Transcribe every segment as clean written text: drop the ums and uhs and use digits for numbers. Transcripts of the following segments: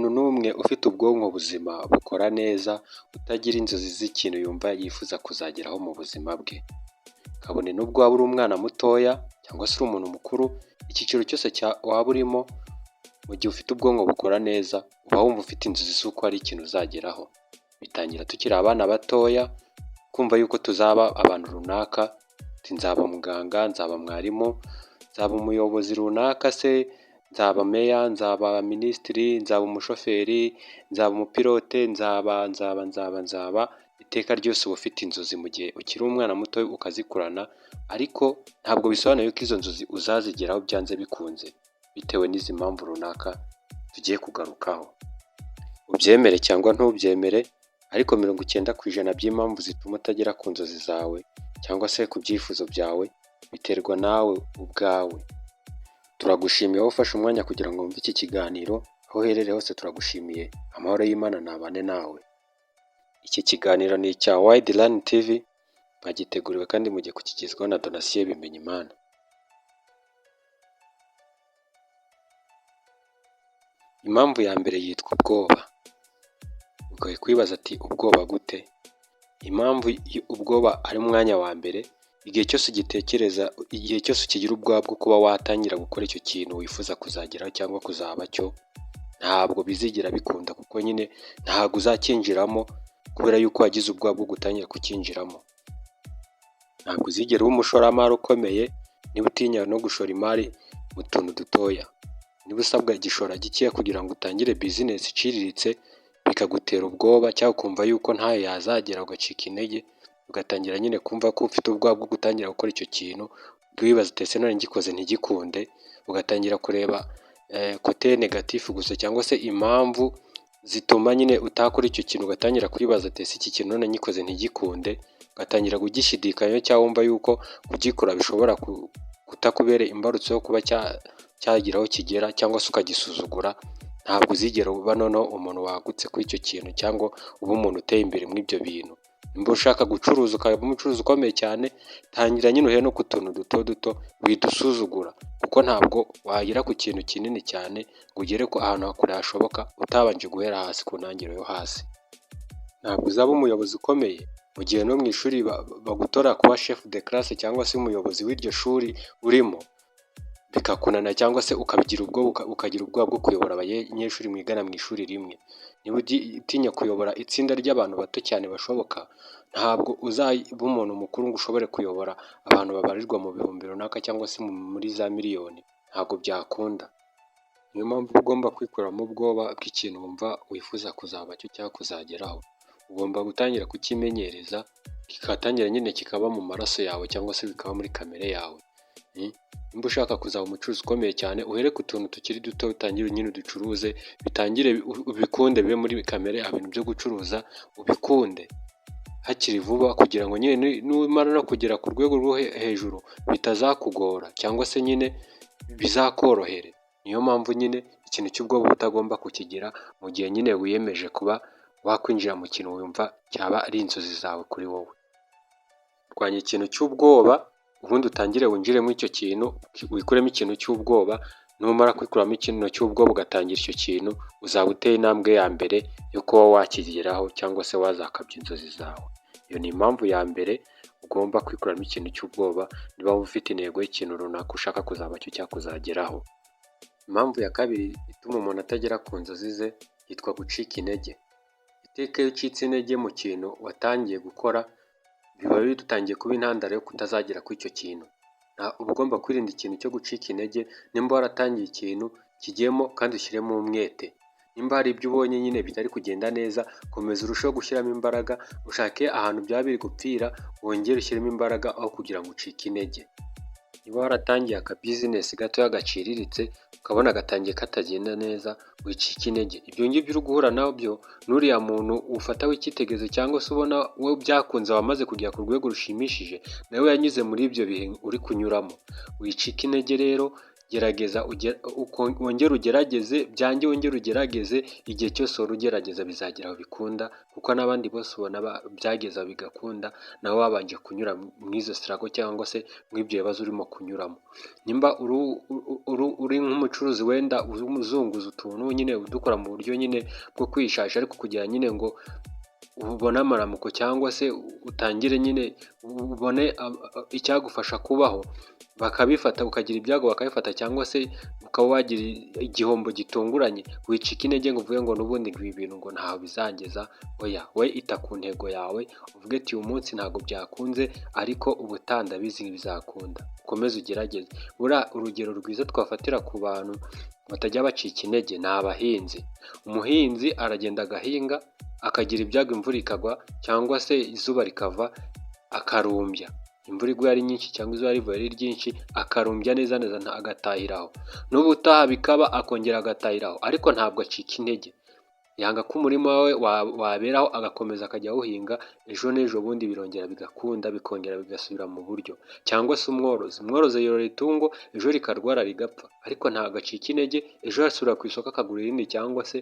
Muntu n'umwe ufite ubwonko buzima bukora neza utagira inzozi z'ikintu yumva yifuza kuzageraho mu buzima bwe. Kabone n'ubwo waba uri umwana mutoya cyangwa se uri umuntu mukuru, icyiciro cyose waba urimo, mu gihe ufite ubwonko bukora neza uba wumva ufite inzozi z'uko hari ikintu uzageraho. Bitangira tukiri abana batoya, kumva yuko tuzaba abantu runaka, uti nzaba muganga, nzaba mwarimu, nzaba umuyobozi runaka se, nzaba meya, nzaba minisitiri, nzaba umushoferi, nzaba umupilote, nzaba nzaba nzaba nzaba, iteka ryose uba ufite inzozi mu gihe ukiri umwana muto ukazikurana, ariko ntabwo bisobanuye ko izo nzozi uzazigeraho byanze bikunze, bitewe n'izi mpamvu runaka tugiye kugarukaho. Ubyemere cyangwa ntubyemere, ariko 90% by'impamvu zituma utagera ku nzozi zawe cyangwa se ku byifuzo byawe, biterwa nawe ubwawe. Turagushimiye wowe ufashe umwanya kugira ngo wumve iki kiganiro, aho uherereye hose turagushimiye, amahoro y'Imana nabane nawe. Iki kiganiro ni icya Wide Run TV, mwagiteguriwe kandi mugiye kukigezwaho na Donatien Bimenyimana. Impamvu ya mbere yitwa ubwoba. Ukwiye kwibaza ati ubwoba gute? Impamvu ubwoba ari umwanya wa mbere, igihe cyose ugitekereza, igihe cyose ukigira ubwoba bwo kuba watangira gukora icyo kintu wifuza kuzageraho cyangwa kuzaba cyo, ntabwo bizigera bikunda kuko nyine ntabwo uzacyinjiramo kubera yuko wagize ubwoba bwo gutangira kucyinjiramo. Ntabwo uzigera uba umushoramari ukomeye niba utinya no gushora imari mu tuntu dutoya. Niba usabwa igishoro gikeya kugira ngo utangire bizinesi iciriritse, bikagutera ubwoba cyangwa ukumva yuko ntayo yazagera ugacika intege, ugatangira nyine kumva ko ufite ubwoba bwo gutangira gukora icyo kintu, wibaza uti ese none ngikoze ntigikunde, ugatangira kureba kote negatifu gusa cyangwa se impamvu zituma nyine utakora icyo kintu, ugatangira kwibaza uti ese iki kintu none ngikoze ntigikunde, ugatangira kugishidikanyaho cyangwa wumva yuko kugikora bishobora kutakubera imbarutso yo kuba cyagira aho kigera cyangwa se ukagisuzugura, ntabwo uzigera uba noneho umuntu wagutse kuri icyo kintu cyangwa uba umuntu uteye imbere muri ibyo bintu. Nimba ushaka gucuruza ukaba umucuruzi ukomeye cyane, tangira nyine uhere no ku tuntu duto duto, widusuzugura kuko ntabwo wagera ku kintu kinini cyane ngo ugere ku ahantu kure hashoboka utabanje guhera hasi ku ntangiriro yo hasi. Ntabwo uzaba umuyobozi ukomeye mu gihe no mu ishuri bagutora kuba chef de classe cyangwa se umuyobozi w'iryo shuri urimo, bikakunanira cyangwa se ukabigira ubwoba, ukagira ubwoba bwo kuyobora abanyeshuri mwigana mu ishuri rimwe. Niba utinya kuyobora itsinda ry'abantu bato cyane bashoboka, ntabwo uzaba umuntu mukuru ngo ushobore kuyobora abantu babarirwa mu bihumbi runaka cyangwa se muri za miliyoni, ntabwo byakunda. Niyo mpamvu uba ugomba kwikuramo ubwoba bw'ikintu wumva wifuza kuzaba cyo cyangwa kuzageraho. Ugomba gutangira kucyimenyereza, kikatangira nyine kikaba mu maraso yawe cyangwa se bikaba muri kamere yawe. Nimba ushaka kuzaba umucuruzi ukomeye cyane, uhere ku tuntu tukiri duto, utangire nyine uducuruze, bitangire ubikunde bibe muri kamere yawe, ibintu byo gucuruza ubikunde hakiri vuba kugira ngo nyine numara no kugera ku rwego rwo hejuru bitazakugora cyangwa se nyine bizakorohere. Niyo mpamvu nyine ikintu cy'ubwoba uba utagomba kukigira mu gihe nyine wiyemeje kuba wakwinjira mu kintu wumva cyaba ari inzozi zawe kuri wowe. Rwanya ikintu cy'ubwoba, ubundi utangire winjire muri icyo kintu, wikuremo ikintu cy'ubwoba, numara kwikuramo ikintu cy'ubwoba ugatangira icyo kintu, uzaba uteye intambwe ya mbere yo kuba wakigeraho cyangwa se wazakabya inzozi zawe. Iyo ni impamvu ya mbere ugomba kwikuramo ikintu cy'ubwoba, niba wumva ufite intego y'ikintu runaka ushaka kuzaba cyo cyangwa kuzageraho. Impamvu ya kabiri ituma umuntu atagera ku nzozi ze yitwa gucika intege. Iteka iyo ucitse intege mu kintu watangiye gukora, biba bitangiye kuba intandaro yo kutazagera kuri icyo kintu. Uba ugomba kwirinda ikintu cyo gucika intege, nimba waratangiye ikintu kijyemo kandi ushyiremo umwete. Nimba hari ibyo ubonye nyine bitari kugenda neza, komeza urusheho gushyiramo imbaraga, ushake ahantu byaba biri gupfira, wongere ushyiremo imbaraga aho kugira ngo ucike intege. Niba waratangiye aka bizinesi gatoya gaciriritse, ukabona gatangiye katagenda neza, wicika intege. Ibyo ngibyo uri guhura nabyo, n'uriya muntu ufataho icyitegererezo cyangwa se ubona we byakunze wamaze kugera ku rwego rushimishije, nawe yanyuze muri ibyo bihe uri kunyuramo. Wicika intege rero, Gerageza wongere ugerageze, byange wongere ugerageze, igihe cyose wari ugerageza bizagera aho bikunda, kuko n'abandi bose ubona byageze aho bigakunda, nawe wabanje kunyura muri izo struggle cyangwa se muri ibyo bibazo urimo kunyuramo. Nimba uri nk'umucuruzi wenda uzunguza utuntu nyine udukora mu buryo nyine bwo kwishasha, ariko kugira nyine ngo ubone amaramuko cyangwa se utangire nyine ubone icyagufasha kubaho, bakabifata ukagira ibyago bakabifata, cyangwa se ukaba wagira igihombo gitunguranye, wicika intege ngo uvuge ngo n'ubundi ngo ibi bintu ngo ntaho bizangeza. Oya, we ita ku ntego yawe, uvuge ati uyu munsi ntabwo byakunze ariko ubutaha ndabizi bizakunda, ukomeze ugerageze. Buriya urugero rwiza twafatira ku bantu batajya bacika intege ni abahinzi. Umuhinzi aragenda agahinga, akagira ibyago imvura ikagwa cyangwa se izuba rikava akarumbya, imvura iguye ari nyinshi cyangwa izuba rivuye ari ryinshi akarumbya neza neza agatahira aho, n'ubutaha bikaba akongera agatahira aho, ariko ntabwo acika intege, yanga ko umurima we waberaho agakomeza akajya awuhinga, ejo n'ejo bundi birongera bigakunda bikongera bigasubira mu buryo. Cyangwa se umworozi yorora itungo ejo rikarwara rigapfa, ariko ntabwo acika intege, ejo asubira ku isoko akagura irindi cyangwa se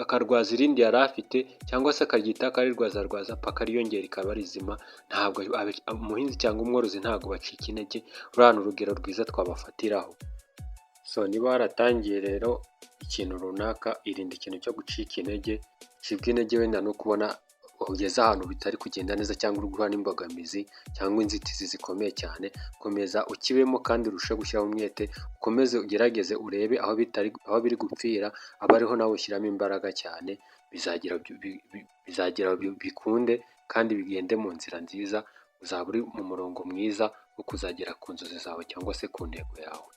akarwaza irindi yari afite, cyangwa se akaryitaho akarirwazarwaza paka riyongera rikaba rizima. Ntabwo umuhinzi cyangwa umworozi ntabwo bacika intege, ruriya ni urugero rwiza twabafatiraho. So niba waratangiye rero ikintu runaka, irinde ikintu cyo gucika intege. Ucibwa intege wenda no kubona ugeze ahantu bitari kugenda neza cyangwa uri guhura n'imbogamizi cyangwa inzitizi zikomeye cyane, komeza ukibemo kandi urusheho gushyiraho umwete, ukomeze ugerageze urebe aho bitari, aho biri gupfira, abe ariho nawe ushyiramo imbaraga cyane, bizagera bikunde kandi bigende mu nzira nziza, uzaba uri mu murongo mwiza wo kuzagera ku nzozi zawe cyangwa se ku ntego yawe.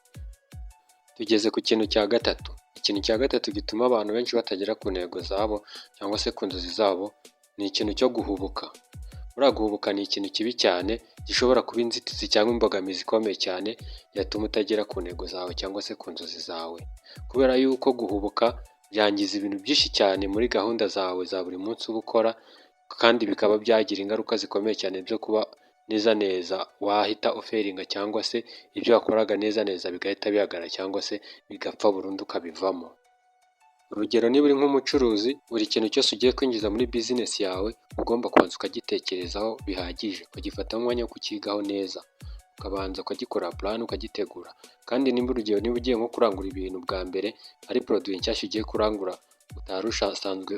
Tugeze ku kintu cya gatatu. Ikintu cya gatatu gituma abantu benshi batagera ku ntego zabo cyangwa se ku nzozi zabo ni ikintu cyo guhubuka. Buriya guhubuka ni ikintu kibi cyane gishobora kuba inzitizi cyangwa imbogamizi ikomeye cyane yatuma utagera ku ntego zawe cyangwa se ku nzozi zawe. Kubera yuko guhubuka byangiza ibintu byinshi cyane muri gahunda zawe za buri munsi uba ukora, kandi bikaba byagira ingaruka zikomeye cyane byo kuba neza neza wahita ufailinga cyangwa se ibyo wakoraga neza neza bigahita bihagarara cyangwa se bigapfa burundu ukabivamo. Urugero, niba uri nk'umucuruzi, buri kintu cyose ugiye kwinjiza muri business yawe ugomba kubanza ukagitekerezaho bihagije, ukagifatamo umwanya wo kucyigaho neza, ukabanza ukagikora plan, ukagitegura. Kandi nimba, urugero, niba ugiye nko kurangura ibintu bwa mbere, ari produit nshyashya ugiye kurangura utari usanzwe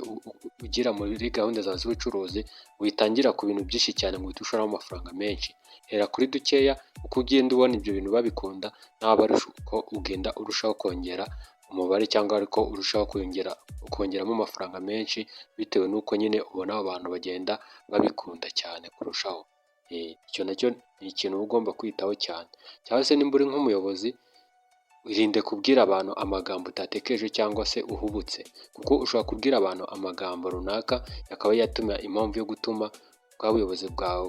ugira muri gahunda zawe z'ubucuruzi, witangira ku bintu byinshi cyane ngo uhite ushoramo amafaranga menshi. Hera kuri dukeya, uko ugenda ubona ibyo bintu babikunda, nawe aba ari uko ugenda urushaho kongera umubare cyangwa ariko urushaho kongera ukongeramo amafaranga menshi, bitewe n'uko nyine ubona abantu bagenda babikunda cyane kurushaho. Icyo nacyo ni ikintu uba ugomba kwitaho cyane. Cyangwa se nimba uri nk'umuyobozi, irinde kubwira abantu amagambo utatekereje cyangwa se uhubutse, kuko ushobora kubwira abantu amagambo runaka akaba yatuma impamvu yo gutuma bwa buyobozi bwawe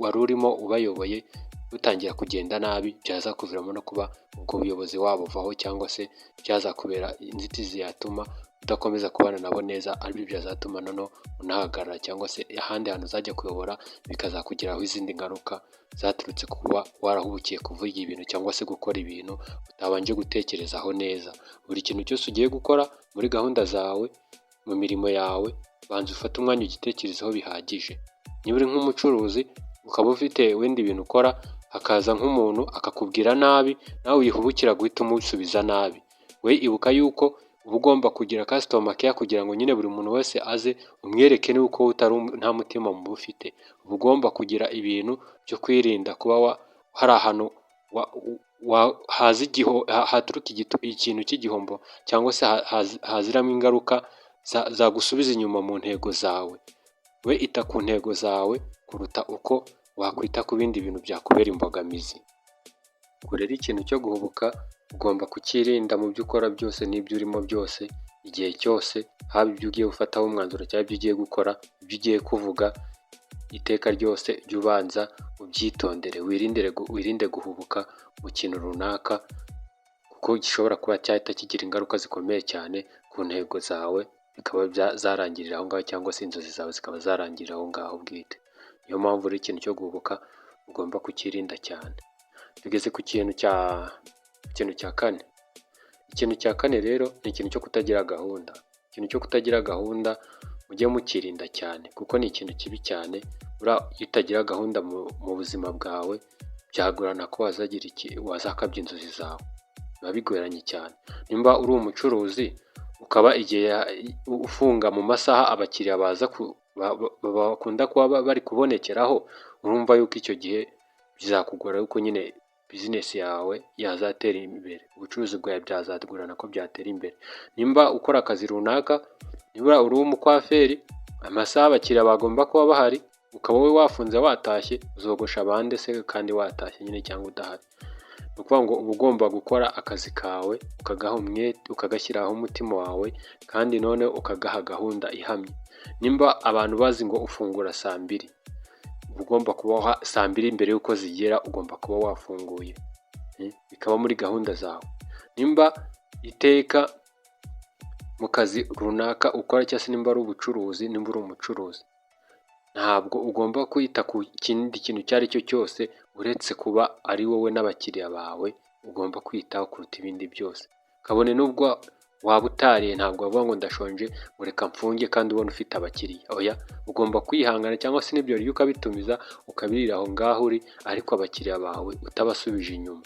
wari urimo ubayoboye butangira kugenda nabi, byazakuviramo no kuba ubwo buyobozi wabuvaho, cyangwa se byazakubera inzitizi yatuma udakomeza kubana nabo neza, aribyo byazatuma noneho unahagarara, cyangwa se ahandi hantu uzajya kuyobora bikazakugiraho izindi ngaruka zaturutse kuba warahubukiye kuvuga ibintu cyangwa se gukora ibintu utabanje gutekerezaho neza. Buri kintu cyose ugiye gukora muri gahunda zawe, mu mirimo yawe, banza ufate umwanya ugitekerezeho bihagije. Niba uri nk'umucuruzi ukaba ufite wenda ibintu ukora, hakaza nk'umuntu akakubwira nabi, nawe wihubukira guhita umusubiza nabi. We ibuka yuko uba ugomba kugira customer care kugira ngo nyine buri muntu wese aze umwereke nuko utari nta mutima mubi ufite. Uba ugomba kugira ibintu byo kwirinda kuba hari ahantu haza haturuka ikintu cy'igihombo cyangwa se haziramo ingaruka zagusubiza inyuma mu ntego zawe. We ita ku ntego zawe kuruta uko wakwita ku bindi bintu byakubera imbogamizi. Ubwo rero ikintu cyo guhubuka ugomba kucyirinda mu byo ukora byose n'ibyo urimo byose, igihe cyose, haba ibyo ugiye gufataho umwanzuro cyangwa ibyo ugiye gukora, ibyo ugiye kuvuga, iteka ryose jya ubanza ubyitondere, wirinde guhubuka mu kintu runaka, kuko gishobora kuba cyahita kigira ingaruka zikomeye cyane ku ntego zawe, bikaba zarangirira aho ngaho cyangwa se inzozi zawe zikaba zarangirira aho ngaho bwite. Niyo mpamvu rero ikintu cyo guhubuka ugomba kucyirinda cyane. Tugeze ku kintu cya kane. Ikintu cya kane rero ni ikintu cyo kutagira gahunda. Ikintu cyo kutagira gahunda mujye mukirinda cyane, kuko ni ikintu kibi cyane. Buriya iyo utagira gahunda mu buzima bwawe, byagorana ko wazagira iki, wazakabya inzozi zawe, biba bigoranye cyane. Nimba uri umucuruzi, ukaba igihe ufunga mu masaha abakiriya baza bakunda kuba bari kubonekeraho, urumva yuko icyo gihe bizakugora yuko nyine business yawe yazatera imbere, ubucuruzi bwawe byazagorana ko byatera imbere. Nimba ukora akazi runaka, niba uri umukwaferi, amasaha abakiriya bagomba kuba bahari ukaba wowe wafunze watashye, uzogosha bande se kandi watashye nyine cyangwa udahari? Ni ukuvuga ngo uba ugomba gukora akazi kawe ukagaha umwete, ukagashyiraho umutima wawe, kandi noneho ukagaha gahunda ihamye. Nimba abantu bazi ngo ufungura saa 2, uba ugomba kuba saa 2 mbere y'uko zigera ugomba kuba wafunguye, bikaba muri gahunda zawe. Nimba iteka mu kazi runaka ukora, cyangwa se nimba ari ubucuruzi, nimba uri umucuruzi, ntabwo ugomba kwita ku kindi kintu icyo ari cyo cyose uretse kuba ari wowe n'abakiriya bawe ugomba kwitaho kuruta ibindi byose. Kabone n'ubwo waba utariye, ntabwo wavuga ngo ndashonje ngo reka mfunge kandi ubona ufite abakiriya. Oya, ugomba kwihangana, cyangwa se n'ibyo biryo ukabitumiza ukabirira aho ngaho uri, ariko abakiriya bawe utabasubije inyuma.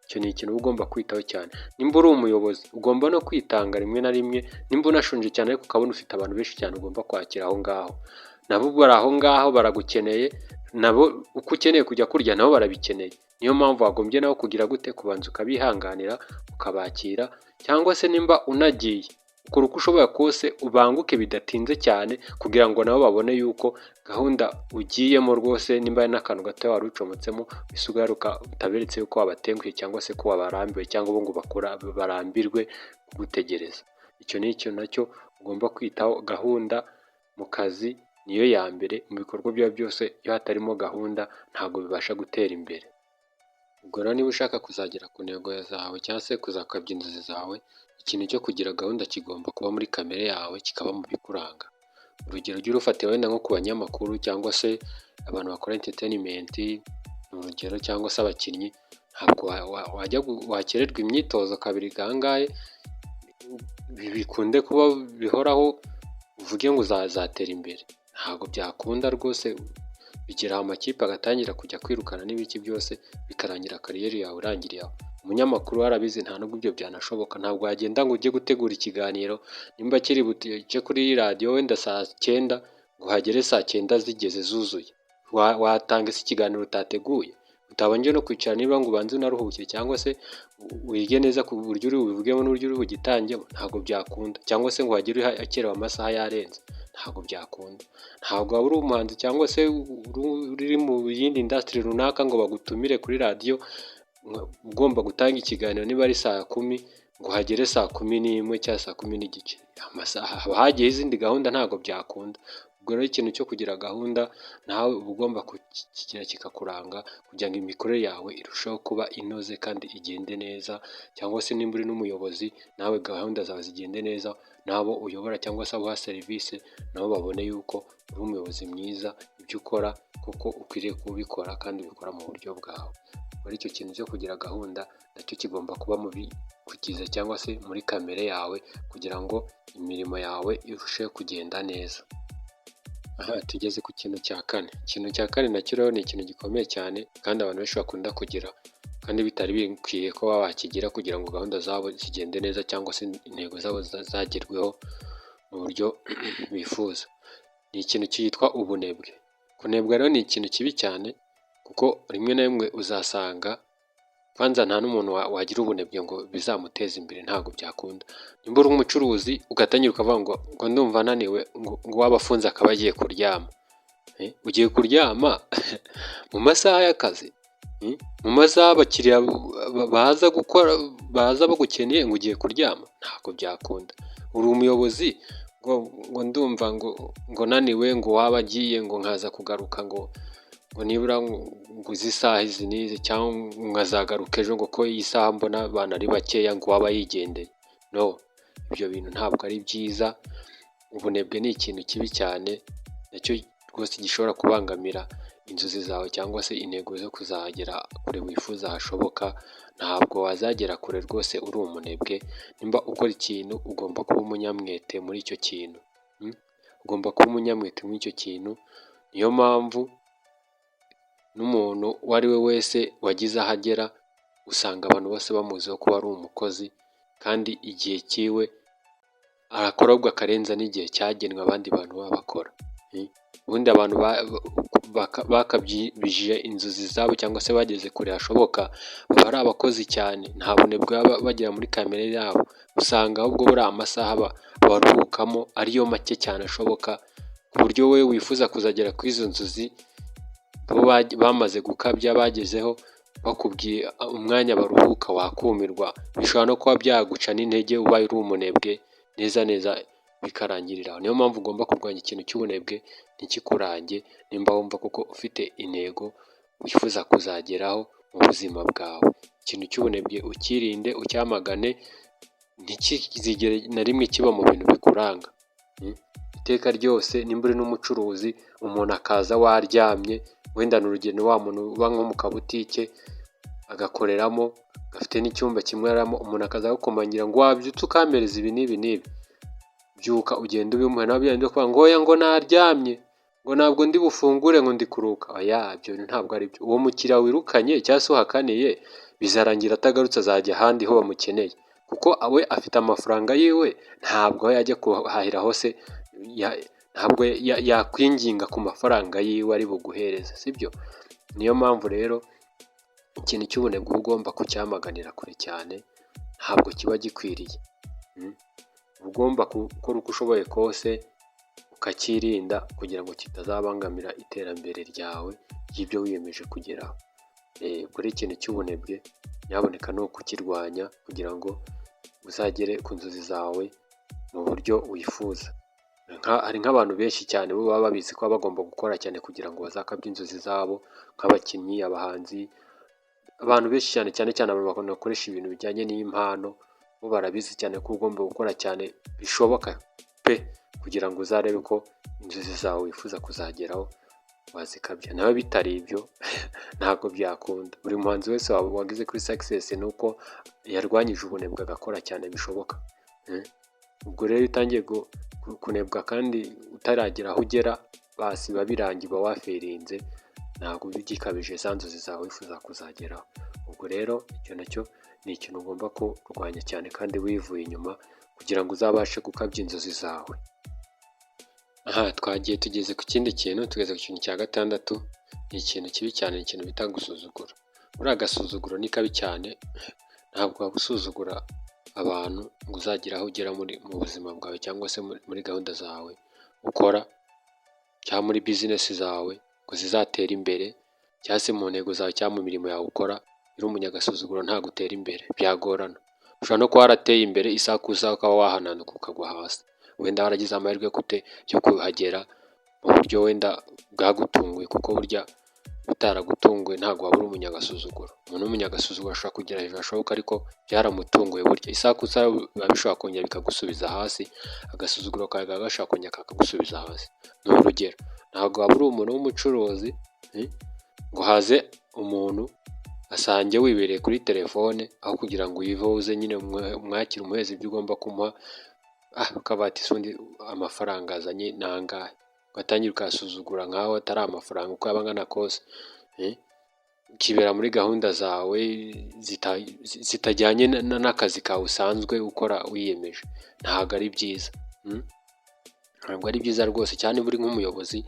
Icyo ni ikintu uba ugomba kwitaho cyane. Nimba uri umuyobozi, ugomba no kwitanga rimwe na rimwe. Nimba unashonje cyane ariko ukabona ufite abantu benshi cyane ugomba kwakira aho ngaho, nabo bari aho ngaho baragukeneye, nabo uko ukeneye kujya kurya nabo barabikeneye. Niyo mpamvu wagombye nawe kugira gute? Kubanza ukabihanganira, ukabakira, cyangwa se nimba unagiye, ukora uko ushoboye kose ubanguke bidatinze cyane, kugira ngo nabo babone yuko gahunda ugiyemo rwose, nimba ari n'akantu gato wari ucomotsemo, uhise ugaruka, utaberetse yuko wabatengushye cyangwa se ko wabarambiwe, cyangwa bo ngo bakora barambirwe kugutegereza. Icyo ni ikintu nacyo ugomba kwitaho. Gahunda mu kazi niyo ya mbere mu bikorwa byawe byose. Iyo hatarimo gahunda ntabwo bibasha gutera imbere. Ubwo rero niba ushaka kuzagera ku ntego zawe cyangwa se kuzakabya inzozi zawe, ikintu cyo kugira gahunda kigomba kuba muri kamere yawe, kikaba mu bikuranga. Urugero ujye urufatira wenda nko ku banyamakuru cyangwa se abantu bakora entertainment, ni urugero, cyangwa se abakinnyi. Ntabwo wajya wakererwa imyitozo kabiri kangahe bikunde kuba bihoraho, uvuge ngo uzazatera imbere. Ntabwo byakunda rwose. Bigera amakipe agatangira kujya kwirukana n'ibiki byose, bikarangira career yawe irangiriye aho. Umunyamakuru arabizi, nta nubwo ibyo byanashoboka. Ntabwo wagenda ngo ujye gutegura ikiganiro nimba kiri buce kuri radiyo wenda saa 9, ngo uhagere saa 9 zigeze zuzuye. Watanga ese ikiganiro utateguye, utabanje no kwicara niba ngo ubanze unaruhuke, cyangwa se wige neza ku buryo uri bubivugemo n'uburyo uri bugitangemo? Ntabwo byakunda. Cyangwa se ngo uhagere ukerewe, amasaha yarenze, ntabwo byakunda. Ntabwo waba uri umuhanzi cyangwa se uri mu yindi industry runaka ngo bagutumire kuri radiyo ugomba gutanga ikiganiro niba ari saa 10, ngo uhagere saa 11 cyangwa saa 10:30. Amasaha haba hagiyeho izindi gahunda, ntabwo byakunda. Ubwo rero ikintu cyo kugira gahunda nawe uba ugomba kukigira kikakuranga, kugira ngo imikorere yawe irusheho kuba inoze kandi igende neza. Cyangwa se nimba uri n'umuyobozi, nawe gahunda zawe zigende neza, n'abo uyobora cyangwa se abo uha serivisi nabo babone yuko uri umuyobozi mwiza, ibyo ukora kuko ukwiriye kubikora kandi ubikora mu buryo bwawe. Muri icyo kintu cyo kugira gahunda nacyo kigomba kuba mu bikugize cyangwa se muri kamere yawe, kugira ngo imirimo yawe irusheho kugenda neza. Aha tugeze ku kintu cya kane. Ikintu cya kane nacyo rero ni ikintu gikomeye cyane kandi abantu benshi bakunda kugira kandi bitari bikwiye ko bakigira, kugira ngo gahunda zabo zigende neza cyangwa se intego zabo zagerweho mu buryo bifuza. Ni ikintu cyitwa ubunebwe. Kunebwa rero ni ikintu kibi cyane, kuko rimwe na rimwe uzasanga kwanza nta n'umuntu wagira ubunebwe ngo bizamuteze imbere, ntabwo byakunda. Nimba uri umucuruzi, ugatangira ukavuga ngo ndumva ananiwe, ngo waba afunze akaba agiye kuryama, ugiye kuryama mu masaha y'akazi, mu masaha abakiriya baza gukora, baza bagukeneye, ngo ugiye kuryama? Ntabwo byakunda. Uri umuyobozi, ngo ndumva ngo naniwe, ngo waba agiye, ngo nkaza kugaruka, ngo nibura ngo izi saha izi n'izi, cyangwa nkazagaruka ejo, ngo ko iyi saha mbona abantu ari bakeya, ngo waba yigendeye. No, ibyo bintu ntabwo ari byiza. Ubunebwe ni ikintu kibi cyane nacyo rwose gishobora kubangamira Inzozi zawe cyangwa se intego zo kuzagera kure wifuza hashoboka, ntabwo wazagera kure rwose uri umunebwe. Nimba ukora ikintu ugomba kuba umunyamwete muri icyo kintu, ugomba kuba umunyamwete muri icyo kintu. Niyo mpamvu n'umuntu uwo ari we wese wagize aho agera, usanga abantu bose bamuziho kuba ari umukozi, kandi igihe cyiwe arakora ahubwo akarenza n'igihe cyagenwe abandi bantu baba bakora. Ubundi abantu bakabyije inzozi zabo cyangwa se bageze kure hashoboka, baba ari abakozi cyane, nta bunebwe baba bagira muri kamere yabo. Usanga ahubwo buriya amasaha baruhukamo ariyo make cyane ashoboka, ku buryo wowe wifuza kuzagera kuri izo nzozi bo bamaze gukabya bagezeho, bakubwiye umwanya baruhuka wakumirwa. Bishobora no kuba byaguca n'intege ubaye uri umunebwe neza neza bikarangirira aho. Niyo mpamvu ugomba kurwanya ikintu cy'ubunebwe ntikikurange, nimba wumva koko ufite intego wifuza kuzageraho mu buzima bwawe. Ikintu cy'ubunebwe ukirinde, ucyamagane, ntikizigere na rimwe kiba mu bintu bikuranga. Iteka ryose nimba uri n'umucuruzi, umuntu akaza waryamye, wenda ni urugero wa muntu uba nko mu kabutike agakoreramo, gafite n'icyumba kimwe araramo, umuntu akaza agukomangira ngo wabyutse ukampereza ibi n'ibi n'ibi, byuka ugende ubimuhe. Nawe bya bindi byo kuvuga ngo oya ngo naryamye, ngo ntabwo ndi bufungure ngo ndi kuruhuka, oya ibyo bintu ntabwo ari byo. Uwo mukiriya wirukanye cyangwa se uhakaniye, bizarangira atagarutse, azajya ahandi ho bamukeneye, kuko we afite amafaranga yiwe, ntabwo aho yajya guhahira hose, ntabwo yakwinginga ku mafaranga yiwe ari buguhereze, sibyo? Niyo mpamvu rero ikintu cy'ubunebwe uba ugomba kucyamaganira kure cyane, ntabwo kiba gikwiriye. Uba ugomba gukora uko ushoboye kose ukakirinda kugira ngo kitazabangamira iterambere ryawe ry'ibyo wiyemeje kugeraho. Ubwo rero ikintu cy'ubunebwe nyabuneka ni ukukirwanya kugira ngo uzagere ku nzozi zawe mu buryo wifuza. Hari nk'abantu benshi cyane bo baba babizi ko baba bagomba gukora cyane kugira ngo bazakabye inzozi zabo, nk'abakinnyi, abahanzi, abantu benshi cyane, cyane cyane abantu bakoresha ibintu bijyanye n'impano, bo barabizi cyane ko ugomba gukora cyane bishoboka pe, kugira ngo uzarebe ko inzozi zawe wifuza kuzageraho wazikabya. Nawe bitari ibyo ntabwo byakunda. Buri muhanzi wese wageze kuri success ni uko yarwanyije ubunebwe agakora cyane bishoboka. Ubwo rero iyo utangiye kunebwa kandi utaragera aho ugera, basi biba birangiye, uba wafailinze, ntabwo uba ugikabije za nzozi zawe wifuza kuzageraho. Ubwo rero icyo nacyo ni ikintu ugomba kurwanya cyane kandi wivuye inyuma kugira ngo uzabashe gukabya inzozi zawe. Aha twagiye tugeze ku kindi kintu, tugeze ku kintu cya gatandatu, ni ikintu kibi cyane, ni ikintu bita gusuzugura. Buriya agasuzuguro ni kabi cyane, ntabwo waba usuzugura abantu ngo uzagere aho ugera muri mu buzima bwawe cyangwa se muri gahunda zawe ukora cyangwa muri business zawe ngo zizatere imbere, cyangwa se mu ntego zawe cyangwa mu mirimo yawe ukora. Uri umunyagasuzuguro ntabwo utera imbere, byagorana. Ushobora no kuba warateye imbere, isaha ku isaha ukaba wahananuka ukagwa hasi. Wenda waragize amahirwe yo kuhagera mu buryo wenda bwagutunguye, kuko burya bitaragutunguye ntabwo waba uri umunyagasuzuguro. Umuntu w'umunyagasuzuguro ashobora kugera hejuru hashoboka ariko byaramutunguye burya. Isaha ku isaha biba bishobora kongera bikagusubiza hasi, agasuzuguro kawe kaba gashobora kongera kakagusubiza hasi. Ni urugero, ntabwo waba uri umuntu w'umucuruzi ngo haze umuntu asange wibereye kuri telefone, aho kugira ngo uyiveho uze nyine umwakire umuhereze ibyo ugomba kumuha, ukavuga ati: "Ese ubundi amafaranga azanye ni angahe?" Ugatangira ukayasuzugura nkaho atari amafaranga uko yaba angana kose, ukibera muri gahunda zawe zitajyanye n'akazi kawe usanzwe ukora wiyemeje. Ntabwo ari byiza, ntabwo ari byiza rwose. Cyane niba uri nk'umuyobozi,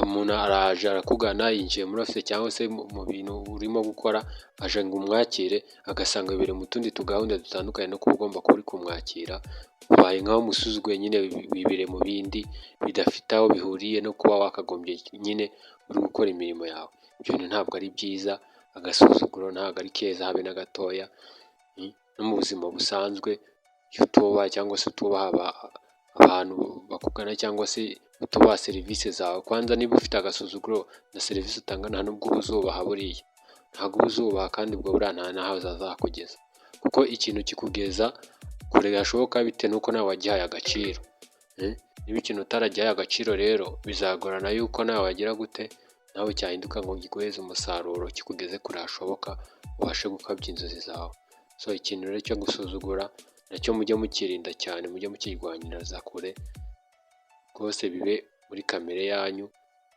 umuntu araje arakugana, yinjiye muri office cyangwa se mu bintu urimo gukora, aje ngo umwakire, agasanga wibereye mu tundi tugahunda dutandukanye no kuba ugomba kuba uri kumwakira, ubaye nkaho umusuzuguye nyine, wibereye mu bindi bidafite aho bihuriye no kuba wakagombye nyine uri gukora imirimo yawe. Ibyo bintu ntabwo ari byiza, agasuzuguro ntabwo ari keza habe na gatoya. No mu buzima busanzwe iyo utubaha cyangwa se utubaha abantu bakugana cyangwa se utubaha serivisi zawe, kwanza niba ufite agasuzuguro na serivisi utanga nta nubwo uba uzubaha buriya, ntabwo uba uzubaha, kandi ubwo buriya nta n'aho zazakugeza, kuko ikintu kikugeza kure gashoboka bitewe n'uko nawe wagihaye agaciro. Niba ikintu utaragihaye agaciro rero bizagorana yuko nawe wagira gute. nawe cyahinduka ngo giguheze umusaruro, kikugeze kure hashoboka, ubashe gukabya inzozi zawe. So ikintu rero cyo gusuzugura nacyo mujye mukirinda cyane, mujye mukirwanyiriza kure rwose, bibe muri kamere yanyu.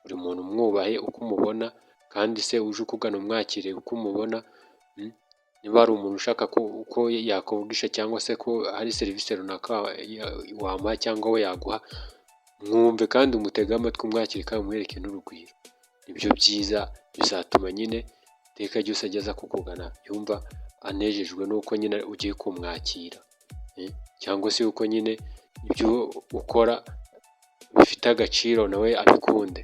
Buri muntu umwubahe uko umubona, kandi se uje ukugana umwakire uko umubona. Niba hari umuntu ushaka ko yakuvugisha cyangwa se ko hari serivisi runaka wamuha cyangwa we yaguha, mwumve kandi umutege amatwi, umwakire kandi umwereke n'urugwiro. Nibyo byiza bizatuma nyine iteka ryose ajya aza kukugana yumva anejejwe n'uko nyine ugiye kumwakira, cyangwa se yuko nyine ibyo ukora bifite agaciro nawe abikunde.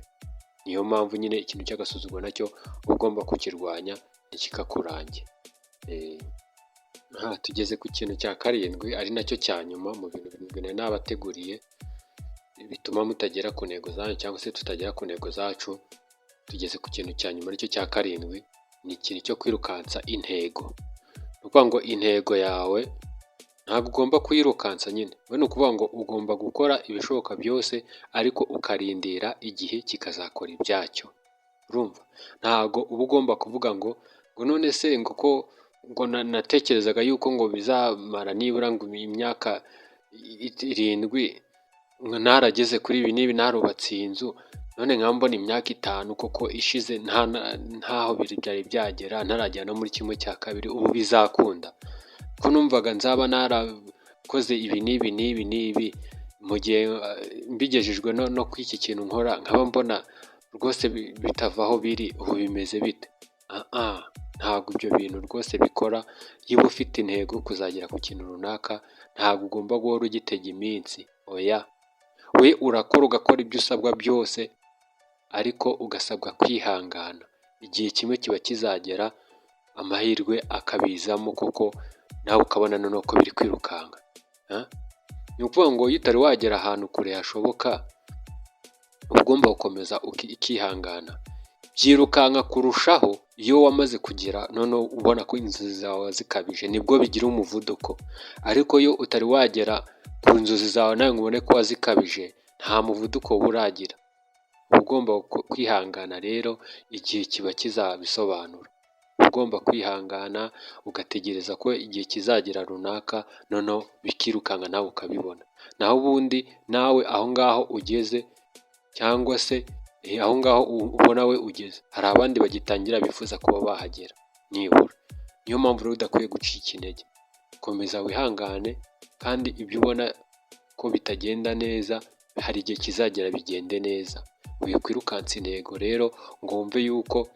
Niyo mpamvu nyine ikintu cy'agasuzuguro nacyo uba ugomba kukirwanya ntikikakurange. Aha tugeze ku kintu cya karindwi, ari nacyo cya nyuma mu bintu birindwi nari nabateguriye bituma mutagera ku ntego zanyu cyangwa se tutagera ku ntego zacu. Tugeze ku kintu cya nyuma, aricyo cya karindwi, ni ikintu cyo kwirukansa intego. Ni ukuvuga ngo intego yawe ntabwo ugomba kuyirukansa nyine, we ni ukuvuga ngo ugomba gukora ibishoboka byose ariko ukarindira igihe kikazakora ibyacyo. Urumva ntabwo uba ugomba kuvuga ngo none se ngo ko ngo natekerezaga yuko ngo bizamara nibura ngo imyaka 7 ngo narageze kuri ibi n'ibi, narubatse iyi nzu, none nkaba mbona imyaka 5 koko ishize ntaho byari byagera, ntaragera no muri 1/2, ubu bizakunda? Ko numvaga nzaba narakoze ibi n'ibi n'ibi n'ibi mu gihe mbigejejwe no kuri iki kintu nkora, nkaba mbona rwose bitava aho biri, ubu bimeze bite? Ntabwo ibyo bintu rwose bikora. Iyo uba ufite intego kuzagera ku kintu runaka, ntabwo ugomba guhora ugitega iminsi, oya. We urakora, ugakora ibyo usabwa byose, ariko ugasabwa kwihangana. Igihe kimwe kiba kizagera amahirwe akabizamo koko, nawe ukabona noneho ko biri kwirukanka. Ni ukuvuga ngo iyo utari wagera ahantu kure hashoboka, uba ugomba gukomeza ukihangana. Byirukanka kurushaho iyo wamaze kugera noneho ubona ko inzozi zawe zikabije, nibwo bigira umuvuduko. Ariko iyo utari wagera ku nzozi zawe nawe ngo ubone ko wazikabije, nta muvuduko uba uragira. Uba ugomba kwihangana rero, igihe kiba kizabisobanura. Uba ugomba kwihangana ugategereza ko igihe kizagera runaka, noneho bikirukanka nawe ukabibona. Naho ubundi nawe aho ngaho ugeze, cyangwa se aho ngaho ubona we ugeze, hari abandi bagitangira bifuza kuba bahagera nibura. Niyo mpamvu rero udakwiye gucika intege, komeza wihangane, kandi ibyo ubona ko bitagenda neza, hari igihe kizagera bigende neza. Wikwirukansa intego rero ngo wumve yuko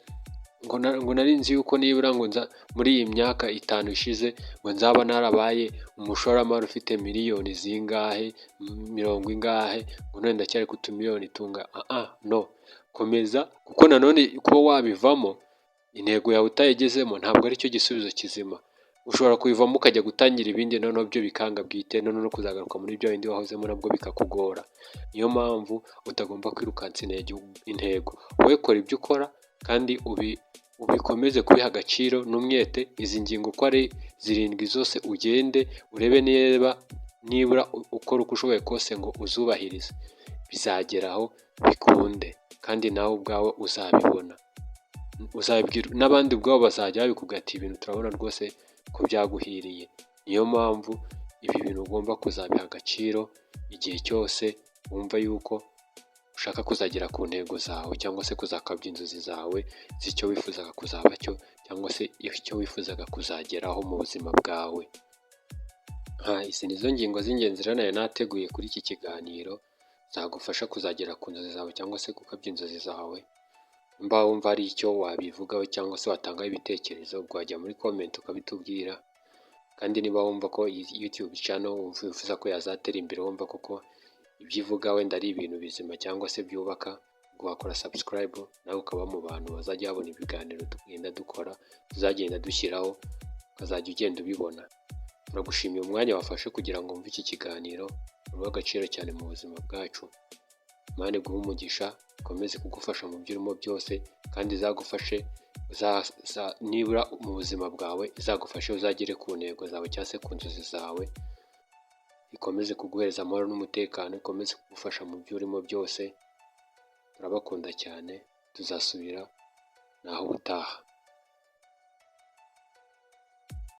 ngo nari nzi yuko nibura ngo nza muri iyi myaka 5 ishize ngo nzaba narabaye umushoramari ufite miliyoni zingahe, mirongo ingahe, ngo none ndacyari ku tumiliyoni tunga. No, komeza, kuko nanone kuba wabivamo intego yawe utayigezemo ntabwo aricyo gisubizo kizima. Ushobora kubivamo ukajya gutangira ibindi, noneho byo bikanga bwite, noneho no kuzagaruka muri bya bindi wahozemo nabwo bikakugora. Niyo mpamvu utagomba kwirukansa intego. Wowe kora ibyo ukora kandi ubikomeze kubiha agaciro n'umwete. Izi ngingo uko ari zirindwi zose ugende urebe niba nibura ukora uko ushoboye kose ngo uzubahirize, bizageraho bikunde kandi nawe ubwawe uzabibona, uzabibwira n'abandi ubwabo bazajya babikubwira ati ibintu turabona rwose ko byaguhiriye. Niyo mpamvu ibi bintu ugomba kuzabiha agaciro igihe cyose wumva yuko ushaka kuzagera ku ntego zawe, cyangwa se kuzakabya inzozi zawe z'icyo wifuzaga kuzaba cyo, cyangwa se icyo wifuzaga kuzageraho mu buzima bwawe. Izi nizo ngingo z'ingenzi rero nari nateguye kuri iki kiganiro zagufasha kuzagera ku nzozi zawe cyangwa se gukabya inzozi zawe. Nimba wumva hari icyo wabivugaho cyangwa se watangaho ibitekerezo, ubwo wajya muri comment ukabitubwira. Kandi niba wumva ko iyi YouTube channel wifuza ko yazatera imbere, wumva koko ibyo ivuga wenda ari ibintu bizima cyangwa se byubaka, ubwo wakora subscribe nawe ukaba mu bantu bazajya babona ibiganiro tugenda dukora, tuzagenda dushyiraho, ukazajya ugenda ubibona. Turagushimiye umwanya wafashe kugira ngo wumve iki kiganiro, uri uw'agaciro cyane mu buzima bwacu. Imana iguhe umugisha, ikomeze kugufasha mu byo urimo byose, kandi izagufashe nibura mu buzima bwawe, izagufashe uzagere ku ntego zawe cyangwa se ku nzozi zawe, ikomeze kuguhereza amahoro n'umutekano, ikomeze kugufasha mu byo urimo byose. Turabakunda cyane. Tuzasubira naho ubutaha.